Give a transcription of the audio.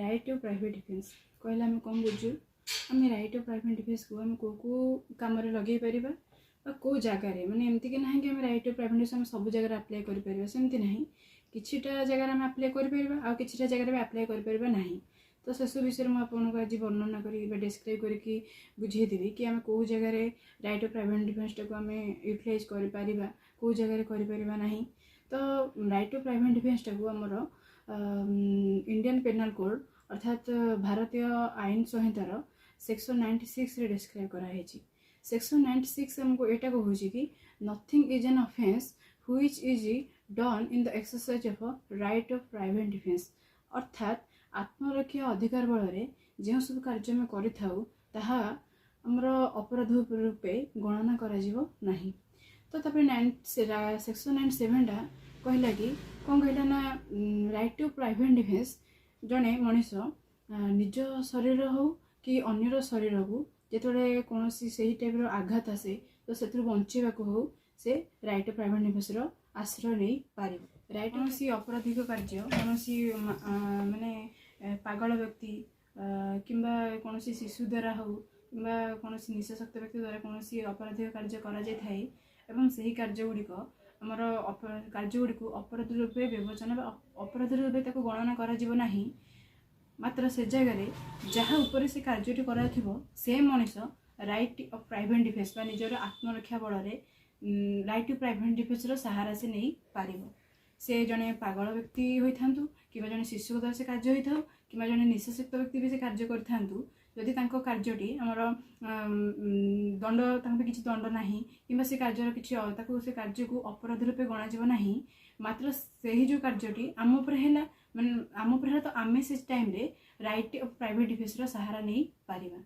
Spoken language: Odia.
ରାଇଟ୍ ଟୁ ପ୍ରାଇଭେଟ୍ ଡିଫେନ୍ସ କହିଲେ ଆମେ କ'ଣ ବୁଝୁ? ଆମେ ରାଇଟ୍ ଟୁ ପ୍ରାଇଭେଟ୍ ଡିଫେନ୍ସକୁ ଆମେ କେଉଁ କେଉଁ କାମରେ ଲଗେଇ ପାରିବା ବା କେଉଁ ଜାଗାରେ? ମାନେ ଏମିତିକି ନାହିଁ କି ଆମେ ରାଇଟ୍ ଟୁ ପ୍ରାଇଭେଟ୍ ଡିଫେନ୍ସ ଆମେ ସବୁ ଜାଗାରେ ଆପ୍ଲାଏ କରିପାରିବା, ସେମିତି ନାହିଁ। କିଛିଟା ଜାଗାରେ ଆମେ ଆପ୍ଲାଏ କରିପାରିବା ଆଉ କିଛିଟା ଜାଗାରେ ବି ଆପ୍ଲାଏ କରିପାରିବା ନାହିଁ। ତ ସେସବୁ ବିଷୟରେ ମୁଁ ଆପଣଙ୍କୁ ଆଜି ବର୍ଣ୍ଣନା କରିକି ବା ଡେସ୍କ୍ରାଇବ୍ କରିକି ବୁଝେଇଦେବି କି ଆମେ କେଉଁ ଜାଗାରେ ରାଇଟ୍ ଟୁ ପ୍ରାଇଭେଟ୍ ଡିଫେନ୍ସଟାକୁ ଆମେ ୟୁଟିଲାଇଜ୍ କରିପାରିବା, କେଉଁ ଜାଗାରେ କରିପାରିବା ନାହିଁ। ତ ରାଇଟ୍ ଟୁ ପ୍ରାଇଭେଟ୍ ଡିଫେନ୍ସଟାକୁ ଆମର ଇଣ୍ଡିଆନ୍ ପେନାଲ୍ କୋଡ଼୍, ଅର୍ଥାତ୍ ଭାରତୀୟ ଆଇନ ସଂହିତାର ସେକ୍ସନ୍ 96ରେ ଡେସ୍କ୍ରାଇବ୍ କରାହେଇଛି। ସେକ୍ସନ୍ 96 ଆମକୁ ଏଇଟା କହୁଛି କି nothing is an offence which is done in the exercise of right of private defence। ଅର୍ଥାତ୍ ଆତ୍ମରକ୍ଷା ଅଧିକାର ବଳରେ ଯେଉଁ ସବୁ କାର୍ଯ୍ୟ ଆମେ କରିଥାଉ, ତାହା ଆମର ଅପରାଧ ରୂପେ ଗଣନା କରାଯିବ ନାହିଁ। ତ ତାପରେ ସେକ୍ସନ୍ 97ଟା କହିଲା କି, କ'ଣ କହିଲା ନା, ରାଇଟ୍ ଟୁ ପ୍ରାଇଭେଟ୍ ଡିଫେନ୍ସ ଜଣେ ମଣିଷ ନିଜ ଶରୀର ହଉ କି ଅନ୍ୟର ଶରୀରକୁ ଯେତେବେଳେ କୌଣସି ସେହି ଟାଇପ୍ର ଆଘାତ ଆସେ, ତ ସେଥିରୁ ବଞ୍ଚେଇବାକୁ ହଉ, ସେ ରାଇଟ୍ ଟୁ ପ୍ରାଇଭେଟ୍ ଡିଫେନ୍ସର ଆଶ୍ରୟ ନେଇପାରିବ। ରାଇଟ୍ କୌଣସି ଅପରାଧିକ କାର୍ଯ୍ୟ କୌଣସି ମାନେ ପାଗଳ ବ୍ୟକ୍ତି କିମ୍ବା କୌଣସି ଶିଶୁ ଦ୍ୱାରା ହଉ କିମ୍ବା କୌଣସି ନିଶାସକ୍ତ ବ୍ୟକ୍ତି ଦ୍ୱାରା କୌଣସି ଅପରାଧିକ କାର୍ଯ୍ୟ କରାଯାଇଥାଏ ଏବଂ ସେହି କାର୍ଯ୍ୟ ଗୁଡ଼ିକ ଆମର କାର୍ଯ୍ୟ ଗୁଡ଼ିକୁ ଅପରାଧ ରୂପେ ବିବେଚନା ବା ଅପରାଧ ରୂପେ ତାକୁ ଗଣନା କରାଯିବ ନାହିଁ। ମାତ୍ର ସେ ଜାଗାରେ ଯାହା ଉପରେ ସେ କାର୍ଯ୍ୟଟି କରାଯାଇଥିବ, ସେ ମଣିଷ ରାଇଟ୍ ଅଫ୍ ପ୍ରାଇଭେଟ୍ ଡିଫେନ୍ସ ବା ନିଜର ଆତ୍ମରକ୍ଷା ବଳରେ ରାଇଟ୍ ଟୁ ପ୍ରାଇଭେଟ୍ ଡିଫେନ୍ସର ସାହାରା ସେ ନେଇପାରିବ। ସେ ଜଣେ ପାଗଳ ବ୍ୟକ୍ତି ହୋଇଥାନ୍ତୁ କିମ୍ବା ଜଣେ ଶିଶୁଙ୍କ ଦ୍ୱାରା ସେ କାର୍ଯ୍ୟ ହୋଇଥାଉ କିମ୍ବା ଜଣେ ନିଶାସକ୍ତ ବ୍ୟକ୍ତି ବି ସେ କାର୍ଯ୍ୟ କରିଥାନ୍ତୁ, ଯଦି ତାଙ୍କ କାର୍ଯ୍ୟଟି ଆମର ଦଣ୍ଡ, ତାଙ୍କ ପାଇଁ କିଛି ଦଣ୍ଡ ନାହିଁ କିମ୍ବା ସେ କାର୍ଯ୍ୟର କିଛି ତାକୁ ସେ କାର୍ଯ୍ୟକୁ ଅପରାଧ ରୂପେ ଗଣାଯିବ ନାହିଁ। ମାତ୍ର ସେହି ଯେଉଁ କାର୍ଯ୍ୟଟି ଆମ ଉପରେ ହେଲା, ମାନେ ଆମ ଉପରେ ହେଲା, ତ ଆମେ ସେ ଟାଇମ୍ରେ ରାଇଟ୍ ଅଫ୍ ପ୍ରାଇଭେଟ୍ ଡିଫେନ୍ସର ସାହାରା ନେଇପାରିବା।